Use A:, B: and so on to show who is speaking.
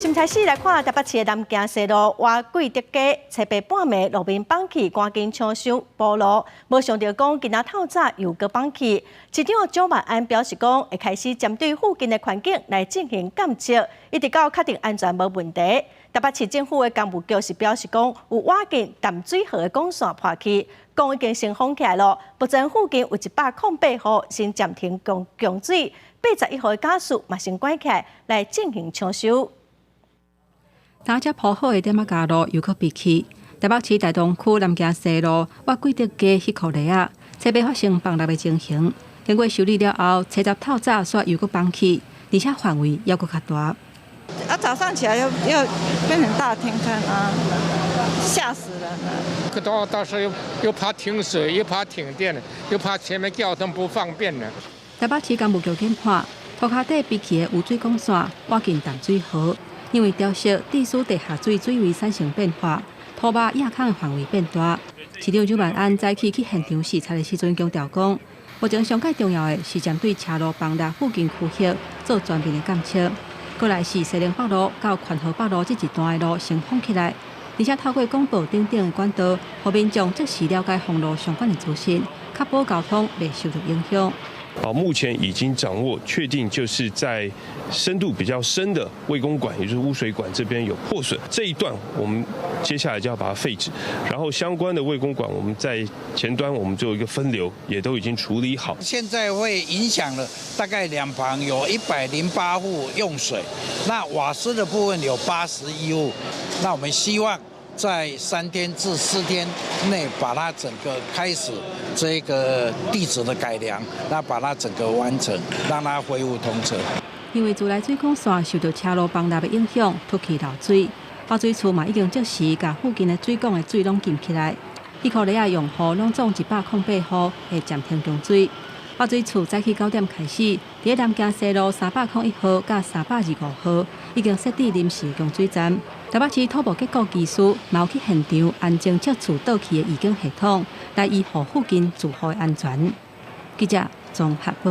A: 先開始來看台北市的南京西路碗貴德街，初八半暝路面崩去，趕緊搶修補路，無想著講今仔透早又閣崩去。市長蔣萬安表示講，會開始針對附近的環境來進行監測，一直到確定安全無問題。台北市政府的工務局是表示講，有倚近淡水河的管線破去，講已經先封起來囉。目前附近有108戶先暫停供水，81號的家私嘛先關起來來進行搶修。
B: 昨才鋪好的點仔膠路又閣閉去，台北市大同區南京西路碗貴德街彼箍犁仔，初八發生崩落的情形。經過修理了後，初十透早煞又閣崩去，而且範圍猶閣較大。
C: 啊，早上起來又又變成大天坑啊，嚇死人了！
D: 可到時候又怕停水，又怕停電，又怕前面交通不方便呢。
B: 台北市工務局研判，塗跤底閉去的污水管線倚近淡水河。因為潮濕，致使地下水水位產生變化，土壩壓空的範圍變大。市長蔣萬安早起去現場視察的時陣強調講，目前上蓋重要的是針對車路崩落附近區域做全面的監測。過來是西寧北路到環河北路這一段的路先封起來，而且透過廣播等等的管道，予民眾即時了解封路相關的資訊，確保交通袂受著影響。
E: 好，目前已經掌握確定，就是在深度比較深的衛工管，也就是污水管這邊有破損，這一段我們接下來就要把它廢止，然後相關的衛工管，我們在前端我們做一個分流，也都已經處理好。
F: 現在會影響了大概兩旁有108戶用水，那瓦斯的部分有81戶，那我們希望在3天至4天內把它整個開始這個地質的改良，那把它整個完成，讓它恢復通車。
B: 因為自來水管線受著車路崩落的影響，突起漏水，北水處嘛已經即時共附近的水管的水攏禁起來。彼箍犁仔用戶攏總108戶會暫停供水。北水處早起9點開始，佇南京西路301號佮325號已經設置臨時供水站。台北市土木結構技師嘛有去現場安裝測試倒去的預警系統，來維護附近住戶的安全。記者綜合報。